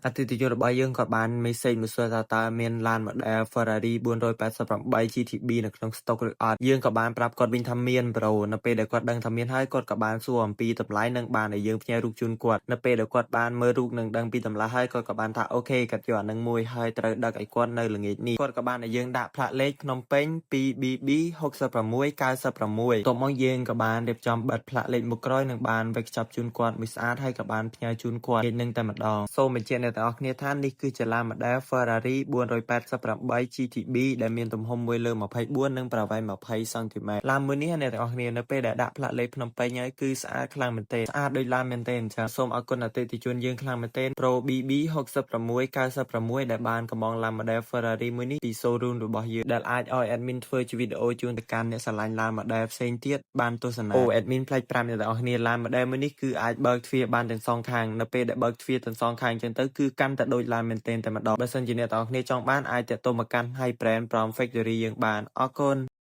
អតិថិជនរបស់យើងក៏បាន message មកសួរថាតើមានឡាន model Ferrari 488 GTB នៅក្នុង stock ឬអត់យើងក៏បានប្រាប់គាត់វិញថាមាន bro នៅពេលដែលគាត់ដឹងថាមានហើយគាត់ក៏បានសួរអំពីតម្លៃនិងបានឲ្យយើងផ្ញើរូបជូនគាត់នៅពេលដែលគាត់បានមើលរូបនិងដឹងពីតម្លៃហើយគាត់ក៏បានថាOK គាត់យកអានឹងមួយហើយត្រូវដឹកឲ្យគាត់នៅល្ងាចនេះគាត់ក៏បានឲ្យយើងដាក់ផ្លាកលេខភ្នំពេញ 2BB 6696តបមកយើងក៏បានរៀបចំបិទផ្លាកលេខមុខក្រោយនិងបានវេចខ្ចប់ជូនគាត់មួយស្អាតហើយក៏បានផ្ញើជូនគាត់ងាយនឹងតែម្ដងសូមបញ្ជាក់អ្នកទាំងអស់គ្នាថានេះគឺជាឡាន model Ferrari 488 GTB ដែលមានទំហំ1លើ24និងប្រវែង20សង់ទីម៉ែត្រឡានមួយនេះអ្នកទាំងអស់គ្នានៅពេលដែលដាក់ផ្លាកលេខភ្នំពេញហើយគឺស្អាតខ្លាំងមែនទែនស្អាតដូចឡានមែនទែនអញ្ចឹងសូមអរគុណអតិថិជនយើងខ្លាំងមែនទែន Pro BB 6696ដែលបានកម្មង់ឡាន model Ferrari មួយនេះពី showroom របស់យើងដែលអាចឲ្យ admin ធ្វើជាវីដេអូជូនទៅកាន់អ្នកស្រឡាញ់ឡាន model ផ្សេងទៀតបានទស្សនាអូ admin ភ្លេចប្រាប់អ្នកទាំងអស់គ្នាឡាន model មួយនេះគឺអាចបើកទ្វារបានទាំងសងខាងនៅពេលដែលបើកទ្វារទាំងសងខាងអញ្ចឹងទៅគឺកាន់តែដូចឡានមែនទែនតែម្ដងបើសិនជាអ្នកទាំងអស់គ្នាចង់បានអាចទាក់ទងមកកាន់ High Brand From Factory យើងបានអរគុណ។